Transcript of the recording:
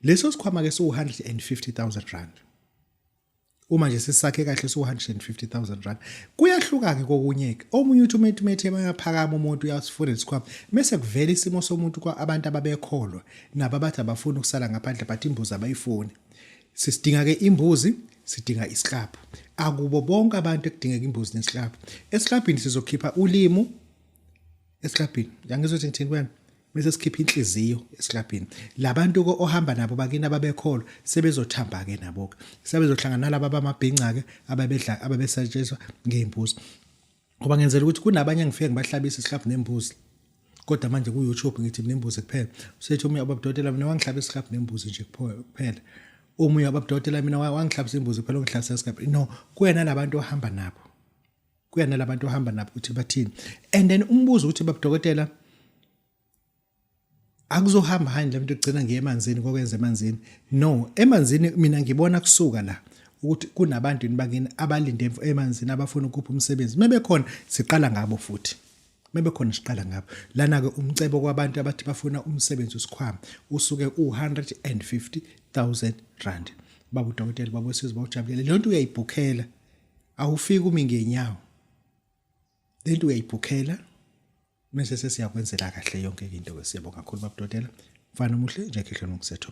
Leso sikhwama ke siwu-R150,000. Uma nje sisakhe kahle siwu-R150,000. Kuyahluka ke kokunye ke. Omunye uthi umethi methe bayaphakama, umuntu uyasifuna isikhwama, bese kuvela isimo somuntu kwa abantu ababekholwa nabo abathi abafuni ukusala ngaphandle, but imbuzi abayifuni. Sisidinga ke imbuzi, sidinga isiklabhu. Akubo bonke abantu ekudingeka imbuzi nesiklabhu. Esiklabhini sizokhipha ulimu esiklabhini. Yangizwa ukuthi ngithini kuwena? Bese sikhipha inhliziyo esiklabhini. Labantu ke ohamba nabo bakini ababekholwa sebezothamba ke nabo ke. Sebezohlangana nalaba abamabhinca ke ababedla ababesetshenziswa ngezimbuzi. Ngoba ngenzela ukuthi kunabanye engifike ngibahlabisa isiklabhu nembuzi. Kodwa manje ku YouTube ngithi mina imbuzi kuphela. Usethi omunye ubabudokotela, mina wangihlaba isiklabhu nembuzi nje kuphela. Omunye ubabudokotela, mina wangihlabisa imbuzi kuphela, ungihlabisa isiklabhu. No, kuyena labantu ohamba nabo. Kuya nalabantu ohamba nabo ukuthi bathini. And then umbuzo ukuthi, babudokotela, akuzohamba hani le muntu egcina ngiye emanzini, kokwenza emanzini? No, emanzini mina ngibona kusuka la ukuthi kunabantu bakini abalinde emanzini abafuna ukupha umsebenzi. Mebekhona siqala ngabo, futhi mebekhona siqala ngabo. Lana ke umcebo kwabantu abathi bafuna umsebenzi, usikhwama usuke u-R150,000. Baba udokotela, baba usizwe, bawujabulele le nto. Uyayibhukhela, awufiki umi ngenyawo, lento uyayibhukhela, mase sesiyakwenzela kahle yonke into ke. Siyabonga kakhulu, babudokotela. Mfana omuhle nje, khehle nokusetho.